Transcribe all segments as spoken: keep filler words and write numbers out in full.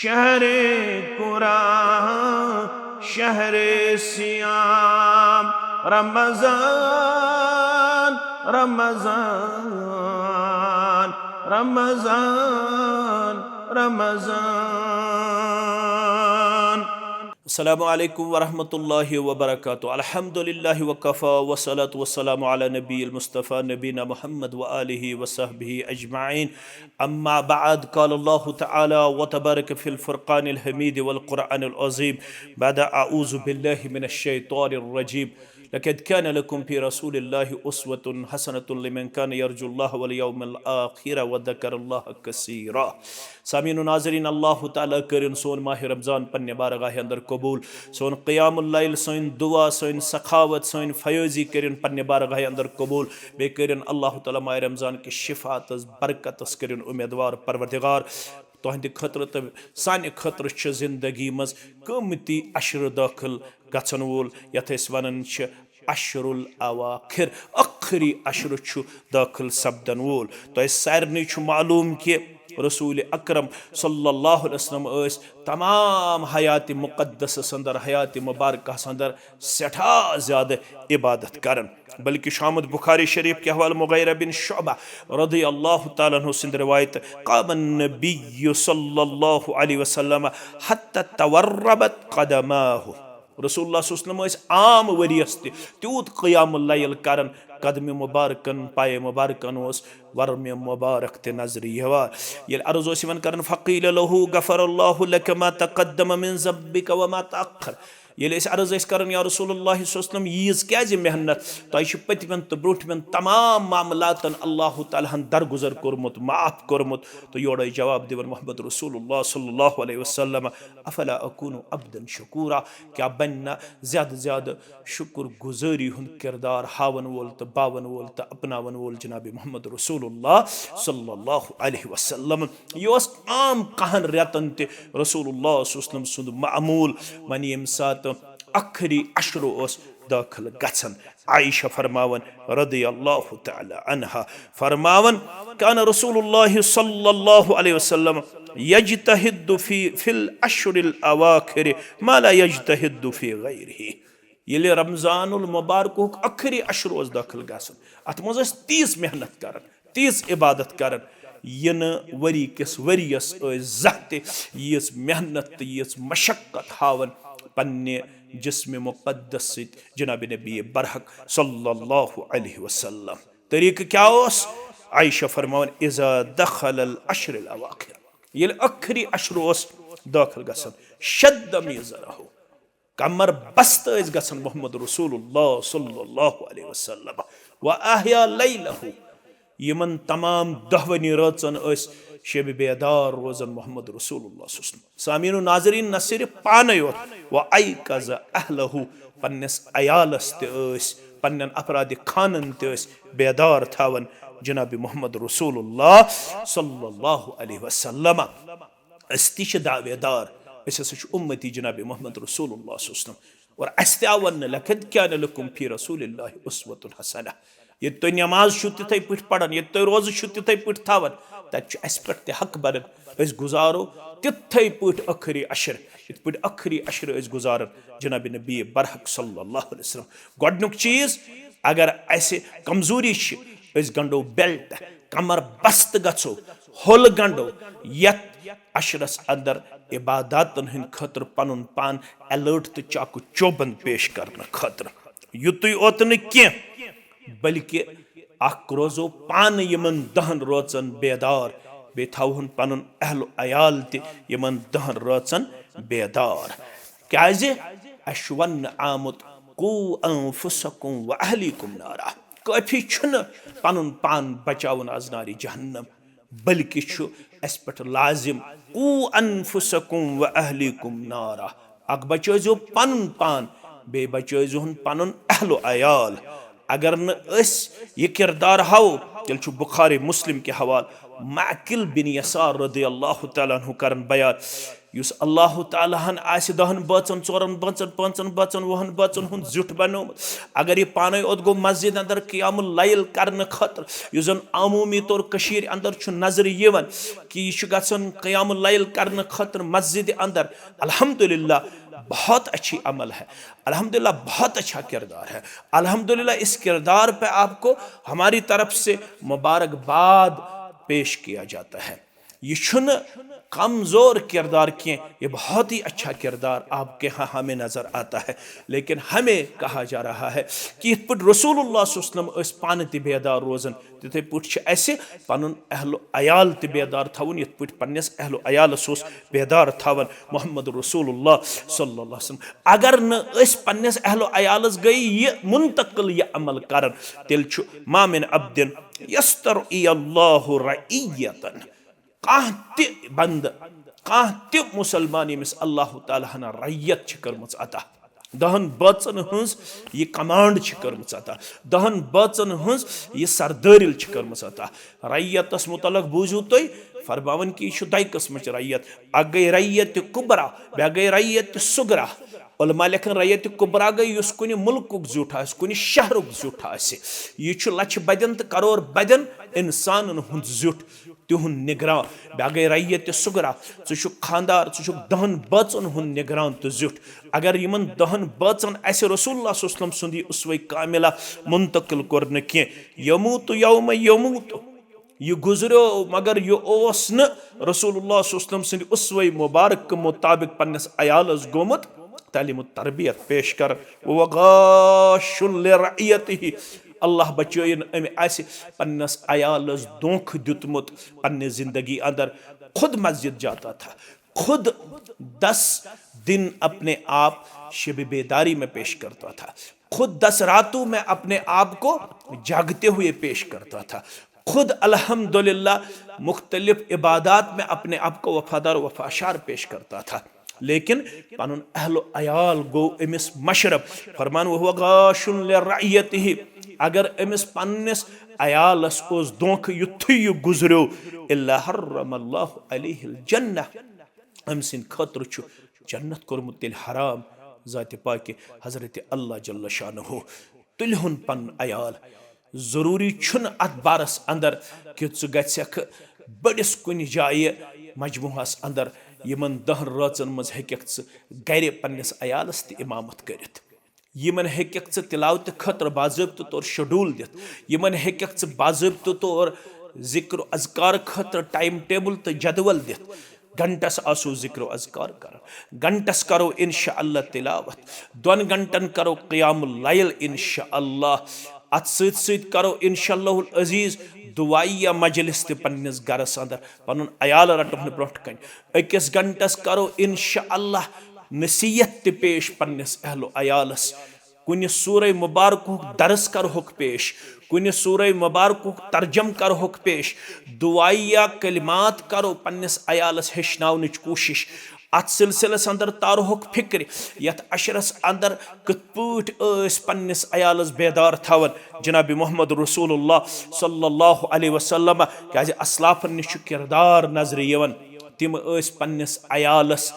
شهر قرآن، شهر صيام، رمضان، رمضان، رمضان، رمضان. السلام عليكم ورحمة الله وبركاته. الحمد لله وكفى، والصلاة والسلام على نبي المصطفى نبينا محمد وآله وصحبه أجمعين. أما بعد، قال الله تعالى وتبارك في الفرقان الحميد والقرآن العظيم بعد أعوذ بالله من الشيطان الرجيم. لقد كان لكم في رسول الله أسوة حسنة لمن كان يرجو الله واليوم الآخر وذكر الله كثيرا. سامعین و ناظرین، اللہ تعالیٰ کٔرِن سون ماہِ رمضان پننہِ بارگاہہِ اندر قبول۔ سون قیام اللیل، سٲنۍ دعا، سٲنۍ سخاوت، سٲنۍ فیٲضی کٔرِن پننہِ بارگاہہِ اندر قبول۔ بیٚیہِ کٔرِن اللہ تعالیٰ ماہِ رمضان کہِ شفاعتس، برکتس کٔرِن امیدوار پروردگار۔ تُہنٛدِ خٲطرٕ تہٕ سانہِ خٲطرٕ چھِ زندگی منٛز قۭمتی عشرٕ دٲخل گژھن وول، یتھ أسۍ ونان چھِ عشر الاواخر، ٲخری عشرٕ چھُ دٲخل سپدن وول۔ تۄہہِ سارنٕے چھُ معلوم کہِ رسول اکرم صلی اللہ علیہ وسلم ٲسۍ تمام حیات مقدسس اندر، حیات مبارکہس اندر سٮ۪ٹھاہ زیادٕ عبادت کران۔ بلکہ چھُ آمُت بخاری شریف کہِ حوالہٕ مغیرہ بن شعبہ رضی اللہ تعالیٰ عنہ سٕنٛدِ روایت، قام النبی صلی اللہ علیہ وسلم حتی تورمت قدماہ۔ رسول اللہ صلی اللہ علیہ وسلم ٲسۍ عام ؤریَس تہِ تیوٗت قیام اللیل کران، قدمِ مبارکن، پایہِ مبارکن اوس ورمہِ مبارک تہِ نظرِ یِوان۔ ییٚلہِ عرض اوس یِوان کران، فقیل لہ غفر اللہ لک ما تقدم من ذنبک وما تأخر۔ ییٚلہِ أسۍ عرض ٲسۍ کران، یا رسول اللہ صلی اللہ علیہ وسلم، ییٖژ کیازِ محنت؟ تۄہہِ چھِ پٔتمٮ۪ن تہٕ برونٛٹھمٮ۪ن تمام معاملاتن اللہ تعالیٰ ہن درگُزر کوٚرمُت، معاف کوٚرمُت۔ تہٕ یورے جواب دِوان محمد رسول اللہ صلی اللہ علیہ وسلم، افلا اکون عبدا شکورا؟ کیٛاہ بنہِ نہ زیادٕ زیادٕ شُکر گُزٲری ہُنٛد کِردار ہاوَن وول تہٕ باوَن وول تہٕ اپناوَن وول جناب محمد رسول اللہ صلی اللہ علیہ وسلم۔ یہِ اوس عام کہن رٮ۪تن تہِ رسول اللہ صلی اللہ علیہ وسلم سُنٛد معموٗل۔ وۄنۍ ییٚمہِ ساتہٕ ٲخری عشرٕ اوس دٲخل گژھان، عائشہ فرماوان رضی اللہ تعالیٰ عنہا، فرماوان، کان رسول اللہ صلی اللہ علیہ وسلم یجتہد فی، فی العشر الاواخر ما لا یجتہد فی غیرہ۔ ییٚلہِ رمضان المبارکُک ٲخری عشرٕ اوس دٲخل گژھان، اتھ منٛز ٲسۍ تیٖژ محنت کران، تیٖژ عبادت کران، یہِ نہٕ ؤری کِس ؤریَس ٲسۍ زانٛہہ تہِ ییٖژ محنت تہٕ ییٖژ مشقت ہاوان پننہِ جسمِ مقدس سۭتۍ جناب نبی برحق صلی اللہ علیہ وسلم۔ طریقہٕ کیٛاہ اوس؟ عائشہ فرماوان، اذا دخل العشر الاواخر، ییٚلہِ ٲخری عشرٕ اوس دٲخل گژھان، شد میزرہ، کمر بستہٕ ٲسۍ گژھان محمد رسول اللہ صلی اللہ علیہ وسلم۔ و احیا لیلہ، یِمن تمام دۄہوٕنی رٲژن ٲسۍ شبِ بیدار روزان محمد رسول اللہ صلی اللہ علیہ وسلم۔ سامعین و ناظرین، نہ صرف پانے یوت، و ایقظ اہلہ، پننِس عیالس تہِ ٲسۍ، پننٮ۪ن افراد خانن تہِ ٲسۍ بیدار تھاوان جناب محمد رسول اللہ صلی اللہ علیہ وسلم۔ أسۍ تہِ چھِ دعویدار، أسۍ ہسا چھِ اُمتی جناب محمد رسول اللہ صلی اللہ علیہ وسلم۔ اور اَسہِ تہِ آو وننہٕ، لقد کان لکم فی رسول اللہ اسوۃ حسنہ۔ ییٚتہِ تُہۍ نماز چھِو تِتھے پٲٹھۍ پران، ییٚتہِ تُہۍ روزٕ چھِو تِتھے پٲٹھۍ تھاوان، تتہِ چھُ اَسہِ پٮ۪ٹھ تہِ حق بنان۔ أسۍ گُزارو تِتھے پٲٹھۍ ٲخری عشر، یِتھ پٲٹھۍ ٲخری عشر ٲسۍ گُزاران جناب نبی برحق صلی اللہ علیہ وسلم۔ گۄڈنیُک چیٖز، اگر اَسہِ کمزوری چھِ، أسۍ گنڈو بیلٹ، کمر بست گژھو، ہُل گنڈو، یتھ عشرس اندر عباداتن ہٕنٛدِ خٲطرٕ پنُن پان الرٹ تہٕ چاکو چوبند پیش کرنہٕ خٲطرٕ۔ یُتُے اوت نہٕ کینٛہہ، بلکہ اکھ روزو پانہٕ یِمن دہن رٲژن بیدار، بیٚیہِ تھاوہون پنُن اہل و عیال تہِ یِمن دہن رٲژن بیدار۔ کیازِ؟ اسہِ چھُ وننہٕ آمُت، قو انفسکم و اہلیکم نارا۔ کٲفی چھُنہٕ پنُن پان بچاوُن از نارِ جہنم، بلکہ چھُ اسہِ پٮ۪ٹھ لازم، قو انفسکم و اہلیکم نارا۔ اکھ بچٲیزیو پنُن پان، بیٚیہِ بچٲیزیوہن پنُن اہل و عیال۔ اگر نہٕ أسۍ یہِ کردار ہاوو، تیٚلہِ چھُ بخاری مسلم کہِ حوالہٕ معقل بن یسار رضی اللہ تعالیٰ عنہ کران بیان، یُس اللہ تعالیٰ ہن آسہِ دہن بٲژن، ژورن بٲژن، پانٛژن بٲژن، وُہن بٲژن ہُنٛد زیُٹھ بنوومُت، اگر یہِ پانے اوت گوٚو مسجد اندر قیام اللیل کرنہٕ خٲطرٕ، یُس زن عمومی طور کٔشیٖرِ اندر چھُ نظرِ یِوان کہِ یہِ چھُ گژھان قیام اللیل کرنہٕ خٲطرٕ مسجد اندر، الحمدللہ، بہت اچھی عمل ہے، الحمدللہ، بہت اچھا کردار ہے۔ الحمدللہ، اس کردار پہ آپ کو ہماری طرف سے مبارکباد پیش کیا جاتا ہے۔ یہ چھُنہٕ کمزور کردار کینٛہہ، یہ بہت ہی اچھا کردار آپ کے ہاں ہمیں نظر آتا ہے۔ لیکن ہمیں کہا جا رہا ہے کہ یِتھ پٲٹھۍ رسول اللہ صلی اللہ علیہ وسلم ٲسۍ پانہٕ تہِ بیدار روزان، تِتھے پٲٹھۍ چھُ اَسہِ پنُن اہل و عیال تہِ بیدار تھاوُن، یِتھ پٲٹھۍ پننِس اہل و عیالس اوس بیدار تھاوان محمد رسول اللہ صلی اللہ علیہ وسلم۔ اگر نہٕ أسۍ پننِس اہل و عیالس گٔے یہِ منتقل، یہِ عمل کران، تیٚلہِ چھُ ما من عبد یسترعی اللہ رعیتن۔ کانٛہہ تہِ بندٕ، کانٛہہ تہِ مسلمان ییٚمِس اللہ تعالیٰ ہن رعیت چھِ کٔرمٕژ عطا، دہن بٲژن ہٕنٛز یہِ کمانڈ چھِ کٔرمٕژ عطا، دہن بٲژن ہٕنٛز یہِ سردٲرِل چھِ کٔرمٕژ عطا۔ رعیتس متعلق بوٗزِو تُہۍ، فرماوان کہِ یہِ چھُ دۄیہِ قٕسمٕچ رعیت۔ اکھ گٔے رعیت کبرا، بیٛاکھ گٔے رعیت صغرا۔ علماء لیکھان رعیت کبرا گٔے یُس کُنہِ مُلکُک زیُٹھ آسہِ، کُنہِ شہرُک زیُٹھ آسہِ۔ یہِ چھُ لچھِ بدٮ۪ن تہٕ کرور بدٮ۪ن انسانن ہُنٛد زیُٹھ، تِہُنٛد نگران۔ بیٛاکھ گٔے رعیت صغرا، ژٕ چھُکھ خاندار، ژٕ چھُکھ دہن بٲژن ہُنٛد نگران تہٕ زیُٹھ۔ اگر یِمن دہن بٲژن اسہِ رسول اللہ صلی اللہ علیہ وسلم سُنٛد یہِ اسوہ کاملہ منتقل کوٚر نہٕ کینٛہہ، یموت یوم یموت، یہِ گُزریو، مگر یہِ اوس نہٕ رسول اللہ صلی اللہ علیہ وسلم سٕنٛدِ اسوہ مبارک مطابق پننِس عیالس گوٚمُت تعلیم و تربیت پیش کران۔ وہو غاش لرعیتہ، اللہ بچٲیِن، أمۍ آسہِ پننِس عیالس دھوکہ دیُتمُت پننہِ زندگی اندر۔ خود مسجد جاتا تھا، خود دس دن اپنے آپ شب بیداری میں پیش کرتا تھا، خود دس راتوں میں اپنے آپ کو جاگتے ہوئے پیش کرتا تھا، خود الحمدللہ مختلف عبادات میں اپنے آپ کو وفادار و وفاشار پیش کرتا تھا۔ لیکن پنُن اہل و عیال گوٚو أمِس مشرف۔ فرمان، وہو غاش لرعیتہ، اگر أمِس پننِس عیالس اوس دھوکہ، یُتھُے یہِ گُزریو، الا حرم اللہ علیہ الجنہ، أمۍ سٕنٛدِ خٲطرٕ چھُ جنت کوٚرمُت تیٚلہِ حرام۔ ذاتِ پاکہِ حضرت اللہ جل شانہ تُلہِ ہُن پنُن عیال۔ ضروٗری چھُنہٕ اتھ بارس اندر کہِ ژٕ گژھکھ بٔڑِس کُنہِ جایہِ مجموعس اندر، یِمن دہن رٲژن منٛز ہیٚککھ ژٕ گرِ پننِس عیالس تہِ امامت کٔرِتھ۔ یِمن ہیٚککھ ژٕ تلاوتہٕ خٲطرٕ باضٲبطہٕ طور شیڈول دِتھ، یِمن ہیٚککھ ژٕ باضٲبطہٕ طور ذکر و اذکار خٲطرٕ ٹائم ٹیبل تہٕ جدول دِتھ۔ گھنٹس آسو ذکر و اذکار کران، گھنٹس کرو انشاءاللہ تلاوت، دۄن گھنٹن کرو قیام اللیل انشاءاللہ۔ اتھ سۭتۍ سۭتۍ کرو انشاءاللہ العزیز دعائیہ مجلس تہِ پننِس گرس اندر، پنُن عیال رٹہون برونٛٹھ کنہِ۔ أکِس گھنٹس کرو انشاءاللہ نصیحت تہِ پیش پننِس اہل و عیالس۔ کُنہِ سورہ مبارکہُک درس کرہوکھ پیش، کُنہِ سورہ مبارکہُک ترجم کرہوکھ پیش، دعائیہ کلمات کرو پننِس عیالس ہیٚچھناونٕچ کوٗشش۔ اتھ سلسلس اندر تارہوکھ فکرِ، یتھ عشرس اندر کِتھ پٲٹھۍ ٲسۍ پننِس عیالس بیدار تھاوان جناب محمد رسول اللہ صلی اللہ علیہ وسلم، کیازِ اسلافن نِش چھُ کردار نظرِ یِوان۔ تِم ٲسۍ پننِس عیالس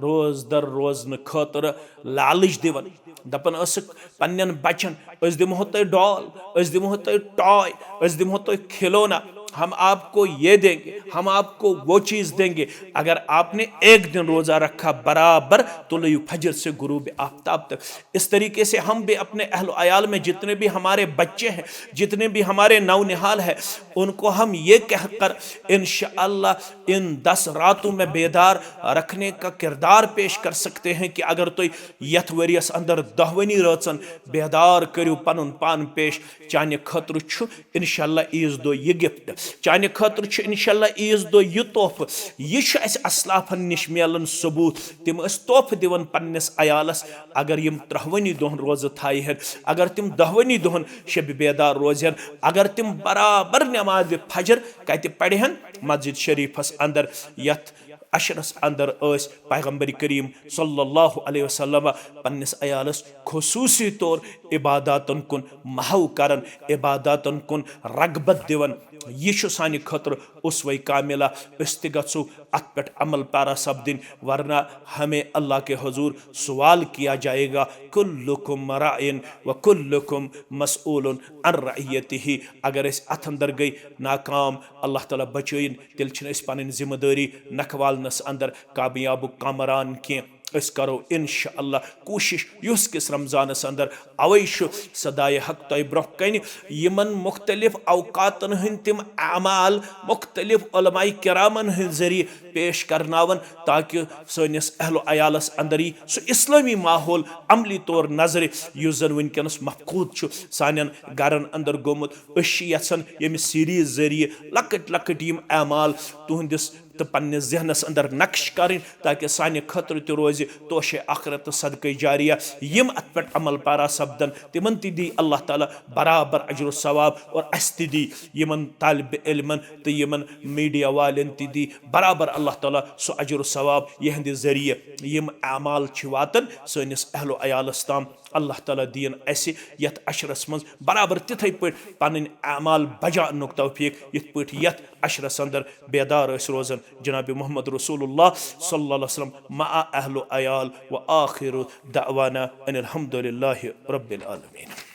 روزدر روزنہٕ خٲطرٕ لالچ دِوان، دپان ٲسٕکھ پننٮ۪ن بچن، "أسۍ دِمہو تۄہہِ ڈال، أسۍ دِمہو تۄہہِ ٹاے، أسۍ دِمہو تۄہہِ کھلونا، ہم آپ کو یہ دیں گے، ہم آپ کو وہ چیز دیں گے، اگر آپ نے ایک دن روزہ رکھا برابر تو لیو فجر سے غروب آفتاب تک۔" اس طریقے سے ہم بھی اپنے اہل و عیال میں جتنے بھی ہمارے بچے ہیں، جتنے بھی ہمارے نونہال ہیں، ان کو ہم یہ کہہ کر انشاءاللہ ان دس راتوں میں بیدار رکھنے کا کردار پیش کر سکتے ہیں کہ اگر تُہۍ یتھ ؤریس اندر دہونی رٲژن بیدار کٔرِو پنُن پان پیش، چانہِ خٲطرٕ چھُ انشاءاللہ عیٖذ دۄہ یہِ گفٹ، چانہِ خٲطرٕ چھُ انشاءاللہ عیٖذ دۄہ یہِ تحفہٕ۔ یہِ چھُ اسہِ اسلافن نِش میلان ثبوت۔ تِم ٲسۍ تحفہٕ دِوان پننِس عیالس، اگر یِم ترٛہونی دۄہن روزٕ تھایہِ ہن، اگر تِم دہونی دۄہن شب بیدار روزِ ہن، اگر تِم برابر نمازِ فجر کتہِ پرِ ہن؟ مسجد شریفس اندر، یتھ عشرس اندر ٲسۍ پیغمبر کریم صلی اللہ علیہ وسلم پننِس عیالس خصوصی طور عباداتن کُن محو کران، عباداتن کُن رغبت دِوان۔ یہِ چھُ سانہِ خٲطرٕ اسوہ کاملہ۔ أسۍ تہِ گژھو اتھ پٮ۪ٹھ عمل پیرا سپدٕنۍ، ورنہ ہمیں اللہ کے حضور سوال کیا جائے گا، کلکم راعٍ و کلکم مسئول عن رعیتہ۔ اگر أسۍ اتھ اندر گٔے ناکام، اللہ تعالیٰ بچٲیِن، تیٚلہِ چھِنہٕ أسۍ پنٕنۍ ذمہ دٲری نکھٕ والنس اندر کامیابُک کامران کینٛہہ۔ أسۍ کرو انشاءاللہ کوٗشش یُس کِس رمضانس اندر۔ اوے چھُ صدائے حق تۄہہِ برونٛہہ کنہِ یِمن مختلف اوقاتن ہٕنٛدۍ تِم اعمال مختلف علماء کرامن ہٕنٛدۍ ذٔریعہٕ پیش کرناوان، تاکہ سٲنِس اہل و عیالس اندر یی سُہ اسلٲمی ماحول عملی طور نظرِ، یُس زن وٕنکیٚنس مفقود چھُ سانٮ۪ن گرن اندر گوٚمُت۔ أسۍ چھِ یژھان ییٚمہِ سیریز ذٔریعہٕ لۄکٕٹۍ لۄکٕٹۍ یِم اعمال تُہنٛدِس تہٕ پننِس ذہنس اندر نقش کرٕنۍ، تاکہ سانہِ خٲطرٕ تہِ روزِ توشے آخرت تہٕ صدقے جاریہ۔ یِم اتھ پٮ۪ٹھ عمل پیرا سپدن، تِمن تہِ دی اللہ تعالیٰ برابر اجر و ثواب، اور اسہِ تہِ دی، یِمن طالب علمن تہٕ یِمن میڈیا والٮ۪ن تہِ دی برابر اللہ تعالیٰ سُہ اجر و ثواب، یِہنٛدِ ذٔریعہٕ یِم اعمال چھِ واتان سٲنِس اہل و عیالس تام۔ اللہ تعالیٰ دِیِن اسہِ یتھ عشرس منٛز برابر تِتھے پٲٹھۍ پنٕنۍ اعمال بجا اننُک توفیق، یِتھ پٲٹھۍ یتھ عشرس اندر بیدار ٲسۍ روزان جناب محمد رسول اللہ صلی اللہ علیہ وسلم مع اہل و عیال۔ و آخر دعوانا ان الحمد للہ رب العالمین۔